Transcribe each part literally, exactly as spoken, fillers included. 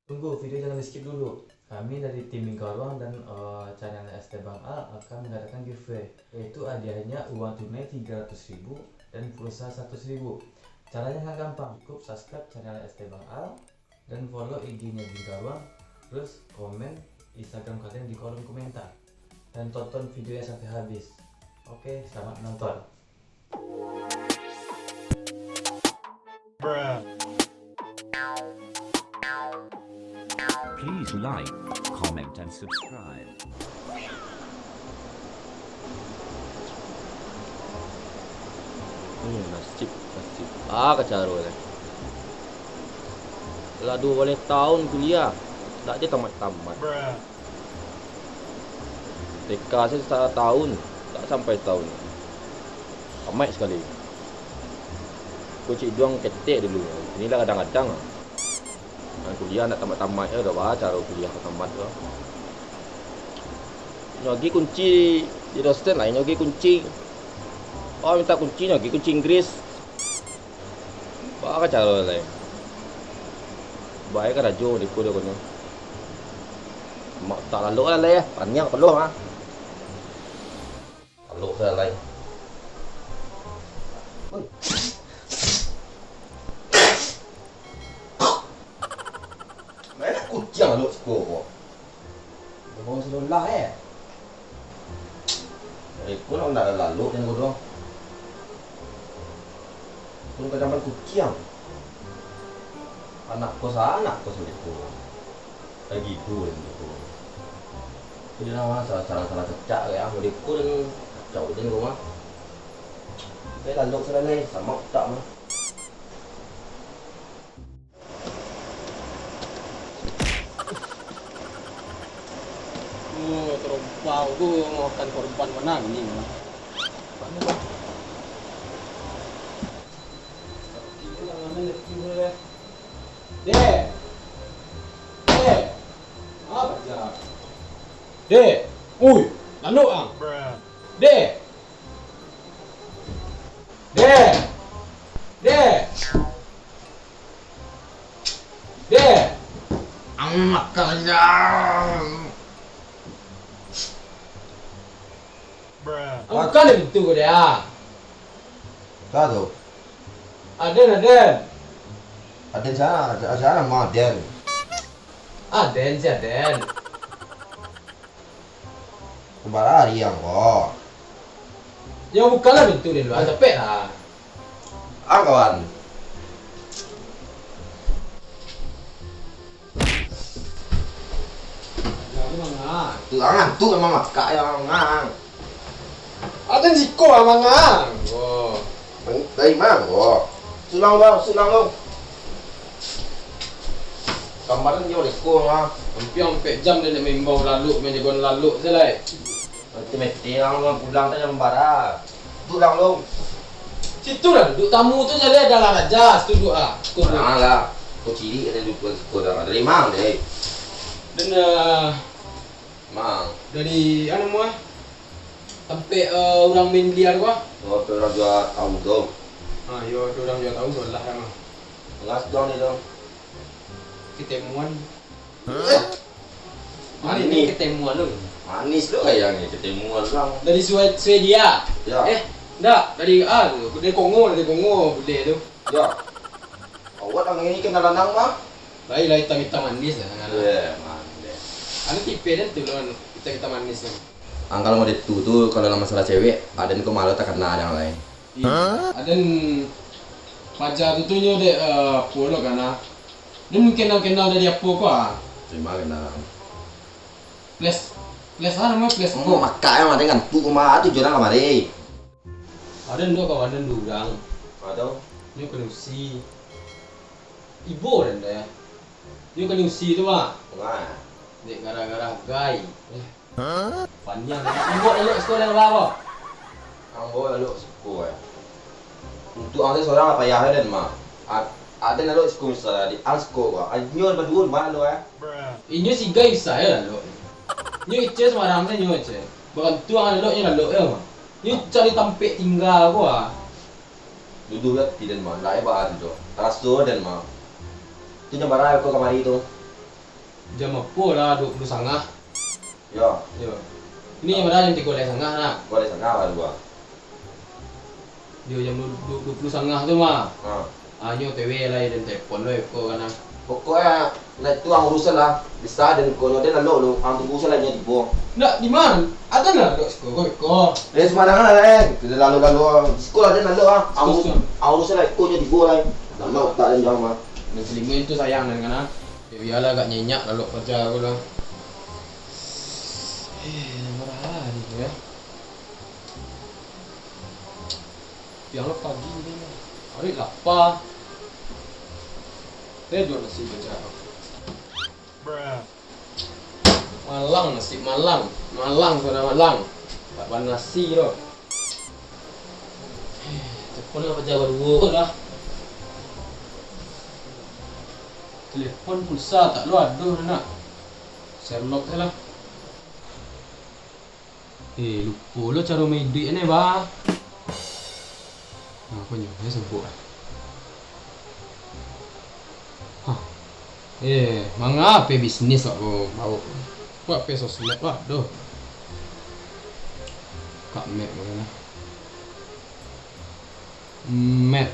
Tunggu, video jangan di-skip dulu. Kami dari tim Mingkaruang dan, eh, channel S T Bang Al akan mengadakan giveaway, yaitu hadiahnya uang tunai tiga ratus ribu dan pulsa seratus ribu. Caranya sangat gampang, cukup subscribe channel S T Bang Al dan follow I G-nya Mingkaruang, terus komen Instagram kalian di kolom komentar. Dan tonton videonya sampai habis. Oke, selamat menonton. Please like, comment, and subscribe. Ini nasib, nasib. Ah, kacau lah. Lah dua baleh tahun kuliah, tak je tamat-tamat. T K se satahun, tak sampai tahun. Tamat sakali. Ko cik Duang ketek dulu. Inilah kadang-kadang. Nan kuliah nak tamat-tamat je, dah bah caro kuliah ko tamat tu. Nyo agi kunci di dosen lah, nyo agi kunci. Oh, minta kunci, nyo agi kunci Inggris. Baa caro lai. Bae karajo di ko, di ko nyo. Mak tak lalok lah lai, paniang peluh ah. Lalok lah lai. Oi. Main kuciang lalok siko ko. Bawa selulah eh. Iko nak nak lalok yang bodoh. Pun ka zaman kuciang. Anak kos, anak kos iko. Lagi tu yang iko. Jadi nama salah salah salah kecak ya, iko dan kacau dan rumah. Saya lalok sudah lai, sama utak mah. Oh, terompau tu makan korban mana ni? Dek! Dek! Apa aja? Dek! Ui! Lalu ang! Dek! Deh! Deh! Deh! Ang makan. Ang buka lah pintu ko deh, ah. Ka tu? Aden, Aden. Aden sana, Aden sana, ma Aden. Aden, si Aden. Sabara ari ang ko. Yo, bukalah pintu di lua, capek lah. Ah, kawan. Jangan manga. Tu angan, tu memang makak yo angan. Aden siko ah manga. Wo. Dari ma ko? Sulang lo, sulang lo. Kamarin nyo leko mah. Ampiang ampek jam den ndak maimbau lalok, manjago lalok se lai. Nanti mete lang lo pulang tu jam bara. Duduak lang lo. Situ lah duduak tamu tu, jadi ado lah raja situ duduak ah. Situ duduak. Alah, ko cilik ado duduak siko dah. Dari ma deh? Den, eh, Mang. Dari, anu, mah? Tampek, eh, urang main biliar ko ah. Oh, tampek urang jua tahu tu. Ah, iyo, tampek urang jua tahu tu lah, mah. Ngas dong ni tu. Ketemuan. Hah? Manis. Ketemuan tu. Manis tu kayak ni, ketemuan urang. Dari Swe-, Swedia. Ya. Eh, ndak, dari, ah, tu, dari Kongo, dari Kongo, bule tu. Ya. Awak urang ini kenal lanang mah? Lai lah itam-itam manis lah, kan? Weh, mantap. Anu tipe den tu lo, itam-itam manis tu. Ang kalau mode tu, tu kalau lah masalah cewek, aden ko malu takana dang lai. Iyo. Aden paja tu, tu nyo dek, eh, apo lo kana. Den kenal-kenal dari apo ko ah? Terima kenal. Flash, flash ah, namo flash. Ngomong makak yang ada ngantuk mah, tu jorang kamari. Ado ndak kawan den urang? Ado. Nyo kena usi. Ibo den deh. Nyo kena usi tu, Mak. Wah. Dek gara-gara gai. Eh. Hah? Paniang. Ibo elok sekolah berapa? Ambo elok siko, eh. Untuk ang sorang lah payah den mah. Ad-, aden elok siko misal di ang siko, Pak. Nyo baduo mah lo, eh. Inyo si gai bisa ya lalok. Nyo ice sembarang se nyo ice. Barantuang lalok nyo lalok ya, mah. Nyo cari tampek tingga ko ah. Duduak lah ti den mah, ndak hebat tu. Taraso den mah. Tu nyo bara ko kamari tu. Jam apo lah, duo puluah sangah? Yo. Yo. Ini jam bara, jam tigo lewat sangah nak? Tigo lewat sangah lah, duo. Yo, jam du-, du-, duo puluah sangah tu mah. Ha. Ah, nyo O T W lah, den telepon lo iko kan ah. Pokoknyo, nak itu ang urusan lah. Bisa den ko nyo, den lalok lo, ang tunggu sajo lah nyo tibo. Ndak, di ma? Aden lah lalok siko ko iko. Eh, sumbarangan lah, eh. Kita lalok-lalok. Siko lah den lalok ah. Ang urus-, ang urusan lah iko nyo tibo lah. Lalok tak den jauah mah. Den salimuin tu sayang den kan ah. Yo, iyolah, agak nyenyak lalok paja ko lah. Eh, marah lah ni yo. Siang lah pagi ni. Ari lapa. Teh juo nasi paja. Malang, nasi malang. Malang, sudah malang. Tak panasi doh. Telepon lah paja baduo lah. Telepon pulsa tak lo ado nak. Sherlock se lah. Eh, lupo lo caro maiduik ne, bah. Nah, apo nyo? Nyo sabuik ah. Hah. Eh, manga pe bisnis wak ko, bau. Wak pe sosmed wak, doh. Kak Map ko lah. Map.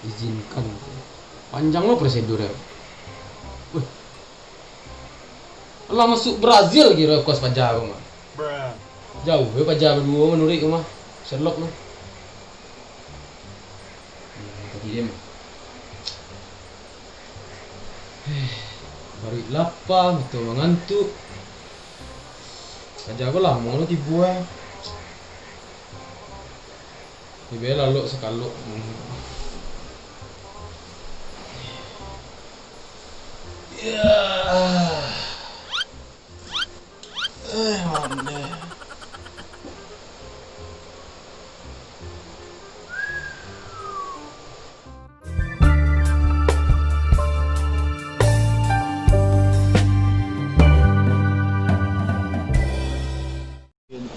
Izinkan. Panjang lo prosedur e. Wih. Lah masuak Brazil kiro kos paja ko mah. Jauah be paja baduo manuruik ko mah. Sherlock mah. Hmm, tadi dia mah. Eh, paruik lapa, mato mangantuak. Paja ko lamo lo tibo e. Ibe lalok sakalok. Ya. Eh, mandeh.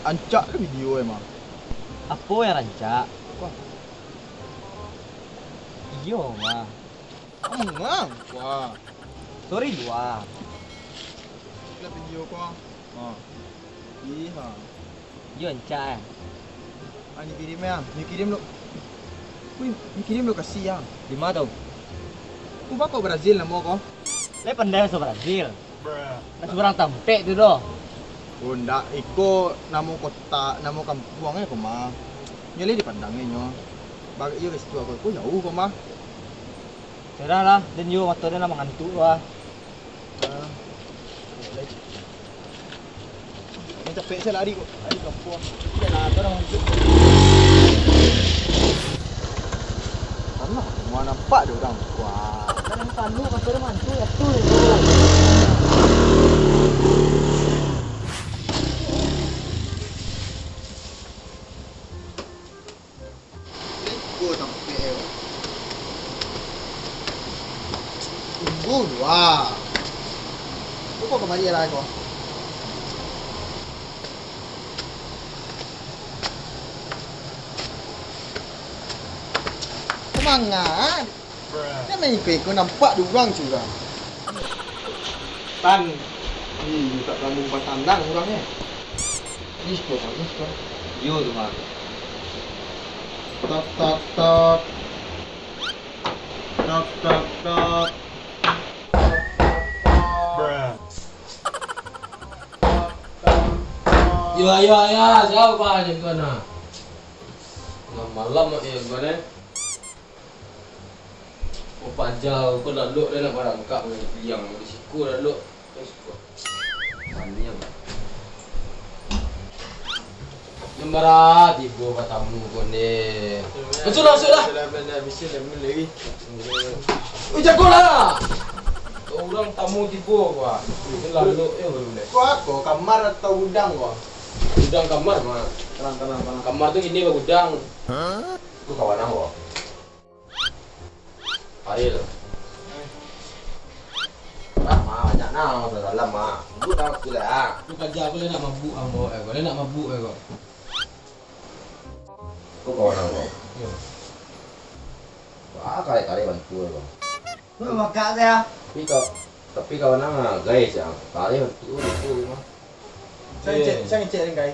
Rancak ka video e mah. Apo yang rancak? Wah. Iyo mah. Kamu ngang. Wah. Sorry dua. Iklan video ko. Ha. Ih, ha. Iyo rancak e. Ah, nyo kirim e, ah. Nyo kirim lo. Wih, nyo kirim lokasi e. Di ma tu? Ku bako Brazil namo ko. Lai pandai bahaso Brazil. Nak subarang tampek tu doh. Oh, ndak. Iko namo kota, namo kampuang e ko mah. Nyo lai dipandang e nyo. Bagak iyo ka situ ko. Ko jauah ko mah. Sudah lah, den juo mato den lah mangantuak tu ah. Ah. Ni capek se lari ko. Lari kampuang. Iyolah, tu urang mangantuak. Tanah, ma nampak dek urang. Wah. Kan yang tanu, kan sudah mantu, ya tu. Iko tampek e. Tunggu dulu ah. Kok kamari lah ko? Semangat. Jan main iko-iko, nampak di urang surang. Tan. Ih, tak sambung patandang urang e. Ih, kok bagus kan? Yo tu mah. Tok, tok, tok. Tok, tok, tok. Yo, ayo, ayo, siapa je tu anak? Malam-malam mak yo gimana? Oh, paja ko lalok dah nak barangkak dengan liang di siko lalok. Di siko. Maniang. Nan bara tibo batamu ko ni. Masuklah, masuklah. Oi, jagolah. Urang tamu tibo ko ah. Ni lalok yo baru deh. Ko ako, kamar atau gudang ko? Gudang kamar mah. Tenang, tenang, tenang. Kamar tu ini bagudang. Ko kawan ang ko. Aril. Ah, ma, banyak nah, masalah salam, ma. Buat aku lah, ah. Aku kaja, aku lah nak mabuk, ang, bawa, eh, aku lah nak mabuk, eh, kau. Kau kawan aku? Yo. Wah, kali-kali bantu, eh, kau. Bakak saya. Tapi ka-, tapi kawan ang gai siang. Tarikh tu, tu mah. Saya ngecek, saya ngecek dengan gai.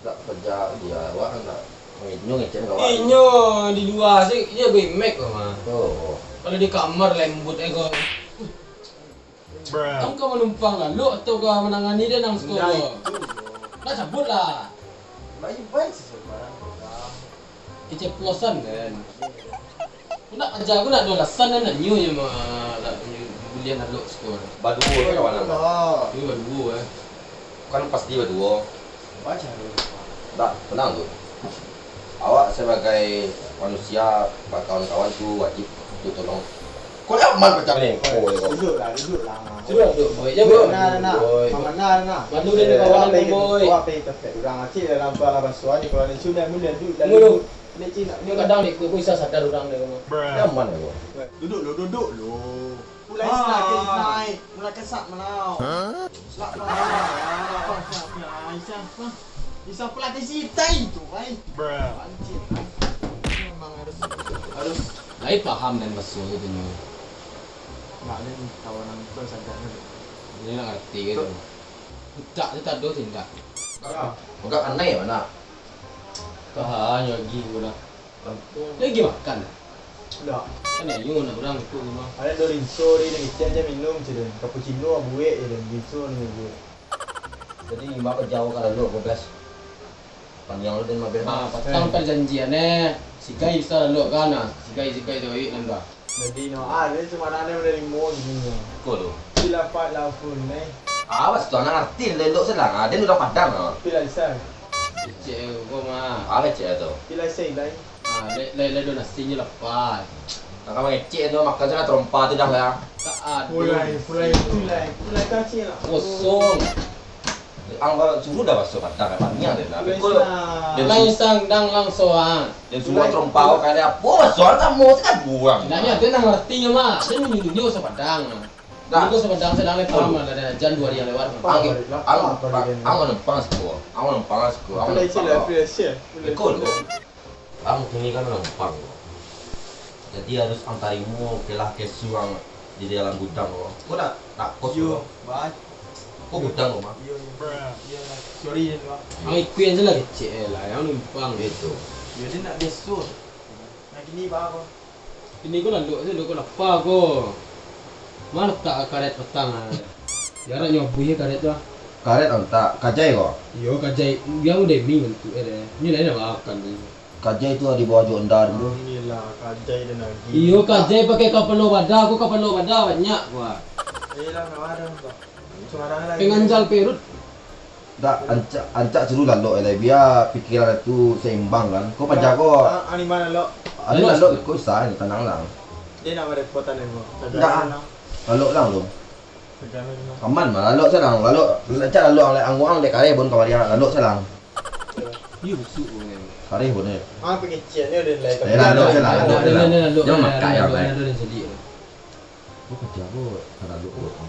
Ndak kerja di awak, ndak nge-, nyo ngecek dengan awak. Inyo di lua se, inyo gai mek ko mah. Oh. Kalau di kamar lembut e ko. Ang ka manumpang lalok atau ka manangani den nan siko? Ndak itu. Ndak, sabut lah. Baik-baik sih sebenarnya. Keceplosan kan. Nak aja aku nak ado alasan nak nanyo je mah, nak buliah lalok siko. Baduo je kawan ang. Iyo, baduo eh. Kan pasti baduo. Baca dulu. Ndak, tenang tu. Awak sabagai manusia, bakawan-kawan tu wajib tu tolong. Kau ni aman macam ni. Duduklah, duduklah. Sudah duduk, boy. Jangan duduk. Nah, nah, nah. Boy. Mama, nah, nah. Bantu dia ni kawan aku, boy. Awak pergi ke tempat urang. Acik dalam tu alah basuah ni, kalau ni sudah mulia duduk. Mulu. Ni Cina. Ni kadang ni, aku bisa sadar urang ni. Nyaman aku. Duduk lu, duduk lu. Mulai snack, mulai, mulai kesak malau. Hah? Snack malau. Snack, snack, snack. Isa, apa? Isa pelatih si Itai tu, ai. Pancing, ai. Memang harus, harus. Lai paham den baso itu nyo. Nggak, den kawan nonton sadar nyo. Dia ndak ngerti gitu. Utak tu tak ada tindak. Enggak, enggak aneh mana? Tahan lagi gua dah. Lagi makan? Ndak. Kan ayo nak urang ikut rumah. Ada do rinso di, di kecil aja minum, cik, cappuccino buek je, rinso ni buek. Jadi, mak kerja awak kalau lu, bebas. Panjang lu dan mabel. Ah, patang perjanjian eh. Sigai bisa lalok kan, ah. Sigai, sigai tu, eh, nanda. Jadi, no, ah, dia cuma ada menerima gini. Kau tu. Sila pak lafun, eh. Awas tu, anak ngerti, lelok sedang, ah. Dia orang Padang, ah. Pila lisan. Cek kau mah. Apa cek tu? Pila lisan, lai. Ah, lai, lai, lai donasi nyo lapar. Nak kau ngecek tu, makan sana terompa tu dah, ya. Tak ada. Mulai, mulai, mulai, mulai kacil lah. Kosong. Ang suruh dah baso Padang, dah banyak dah. Tapi kau, Lai sang dang langso ah. Dia suruh terompa kau kali apa? Baso ang kamu tu kan buang. Ndak nyo, dia nang ngerti nyo mah. Dia nyuruh nyo baso Padang. Dah. Nyo baso Padang sadang lai paham lah, dah jan dua hari yang lewat. Ang, ang, ang manumpang siko. Ang manumpang siko. Ang manumpang. Ikut lu. Ang kini kan manumpang. Jadi harus ang tarimo kelah kesu ang di dalam gudang ko. Ko nak, nak kos ko. Yo, bah. Ko gudang ko mah. Iyo, iyo. Iyo lah. Sorry je, Bang. Ang ikuin je lah kecek eh lah, ang numpang. Itu. Yo, dia nak biaso. Nah, kini bah ko. Kini ko lalok je, lalok ko lapa ko. Mano tak karet patang ah. Jarak nyo buih karet tu ah. Karet ang tak, kajai ko? Iyo, kajai. Dia udah mi bentuk eh deh. Ni lain nak makan ni. Kajai tu di bawah jo onda tu. Inilah kajai dan lagi. Iyo, kajai pakai kapalo bada, aku kapalo bada banyak gua. Iyalah, kawan tu. Suara lagi. Penganjal perut. Dak, ancak, ancak suruh lalok lai, bia pikiran tu seimbang kan. Ko paja ko. Ah, ah, di mana lalok? Ada lalok ko sa, tenang lah. Dia nak merepotan deh, Bang. Dak. Lalok lah lu. Aman mah, lalok sadang, lalok, rancak lalok ang, ang dek kareh pun kamari, lalok sadang. Iyo, busuk pun. Kareh pun, eh. Ah, pengecehnyo den lai. Eh, lalok sadang, lalok sadang. Jangan makan, ya, lalok, lalok, lalok. Kau kerja apa? Lalok apa?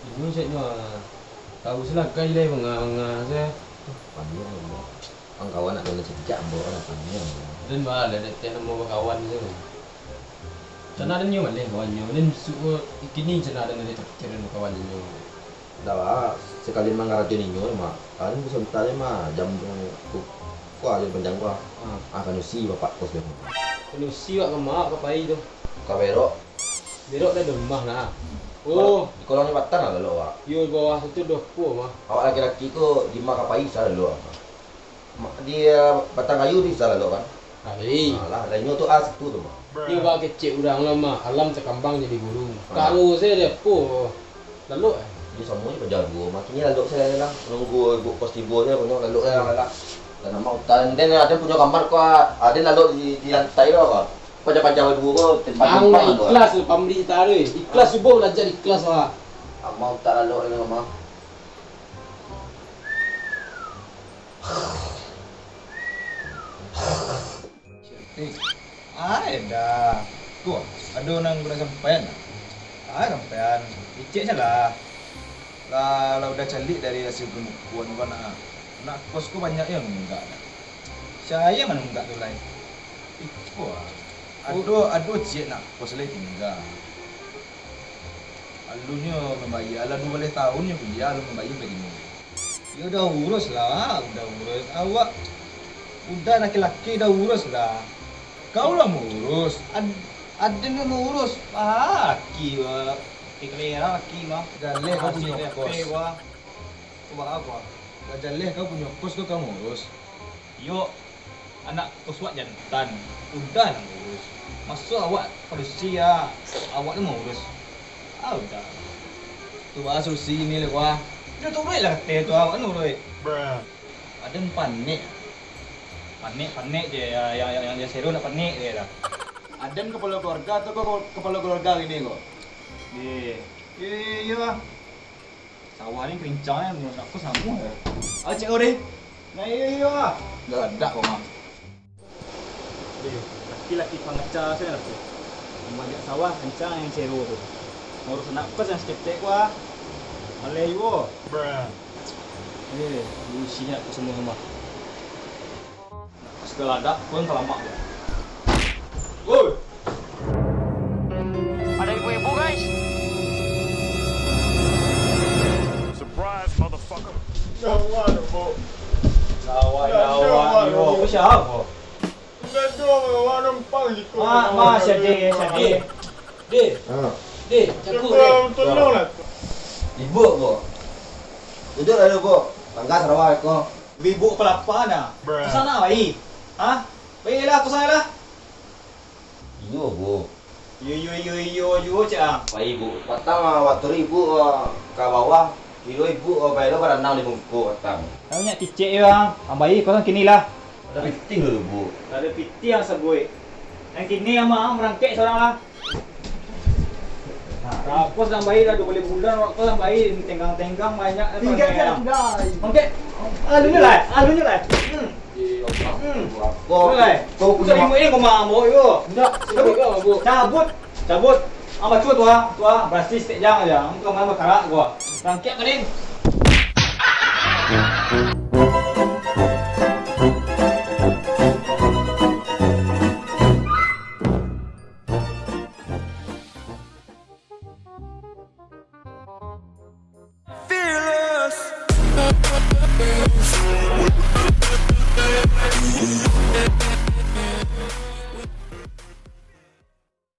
Ini caknyo, ah, tahu selakai lai, manga-manga saja. Pandai, ya. Ang kawan nak kena cegak ambo kan, apo nyo? Den baa lah, dek teh namo bakawan tu. Cana den nyo maleh kawan nyo, den suko kini cana den ado tapikiran bakawan nyo. Ndak baa, sakali mangarajo ninyo mah. Kan sabanta mah, jam ko, ko ajo panjang ko. Ah. Ah, kanusi bapak kos dia. Kanusi wak ka ma, ka pai tu. Ka berok. Berok dah di rumah nah. Oh. Di kolong jambatan lah lalok, Wak. Yo, di bawah situ doh po mah. Awak laki-laki ko di ma ka pai sa lalok, Wak. Ma-, di, eh, batang kayu tu bisa lalok kan? Hari. Alah, lainyo tu ah situ tu mah. Iyo, bah kecek urang lah mah, alam takambang jadi guru. Ah. Kalau sajo ado apo, lalok eh. Di samo je paja duo mah. Kini lalok sajo lah. Nunggu ibu kos tibo sajo, konyo lalok sajo lah. Dan nama utan, den ado punyo kamar ko, ah, den lalok di, di lantai ko. Paja-paja duo ko, timpang-timpang tu. Ikhlas tu, pamrintah tu. Ikhlas, cubo balajar ikhlas lah. Amau tak lalok ni, Amau. Eh, ai dah. Tu, ado nan guna sampaian. Ah, sampaian. Icek salah. Lah, lah udah caliak dari hasil penipuan ko nak. Nak kos ko banyak yang nunggak dah. Sia yang nunggak tu lai. Iko ah. Ado, ado ciek nak kos lai tingga. Alun nyo mambayia, lah duo baleh taun nyo kuliah, alun mambayia bagitu. Yo, udah urus lah, udah urus. Awak udah laki-laki, udah urus lah. Kau lah maurus. Ad-, aden nyo maurus. Ah, laki wak. Laki kalera laki mah. Jaleh kau punyo kos. Coba apo? Lah jaleh kau punyo kos tu kau maurus. Yo, anak kos wak jantan. Udah lah maurus. Maso awak padusi ya, awak tu maurus. Ah, udah. Tu bahas solusi ni lah, wah. Udah turuik lah kata tu, awak turuik. Aden panek. Panek, panek je, ya, yang, yang, yang, yang seru nak panek je dah. Aden kepala keluarga atau kau kepala keluarga gini kok? Iya. Iya, iya, iya, lah. Sawah ni kerincang kan, menurut aku sama ya. Ah, cek kau deh. Nah, iya, iya, lah. Dah ladak kau, Mam. Aduh, laki-laki pangaca sajo lah tu. Mangajak sawah kencang yang cero tu. Ngurus anak kos yang saketek ko ah. Alai juo. Eh, busiah aku semua mah. Sagalo adat pun talamak tu. Woi. Ada ibu-ibu, guys. Surprise, motherfucker. Gawat, Bok. Gawat, gawat, gawat. Ibu siapa? Indak ado, awak nampak siko. Mak, mak, sadih, sadih. Deh. Ha. Deh, jago, deh. Tolonglah. Ibuk, Buk. Duduak lah, Buk. Tangga sarawa ko. Ibuk kalapa nah. Ka sana, pai. Ha? Pailah, ka sana lah. Iyo, Buk. Iyo, iyo, iyo, iyo, iyo, cak ah. Pai, Buk. Patang, ah, waktu ibuk, ah, ka bawah. Kiro ibuk, ah, pai lo baranang di bungkuk patang. Banyak kicek yo, ah. Ambai, kosong kini lah. Ado piting dulu, Bu. Ado piting yang sabuik. Yang kini ama marangkek surang lah. Nah, rapos sampai lah, duo baleh bulan, rapos sampai, tenggang-tenggang banyak lah. Tinggal je lah, tinggal. Oke. Alun je lah, alun je lah. Hmm. Hmm. Kau, kau punya ini kau mah, Bu, yo. Cabut, cabut, cabut. Ang baco tu ah, tu ah, barasi saketek jang aja. Ang tu kamain bakarak gua. Rangkek ka den.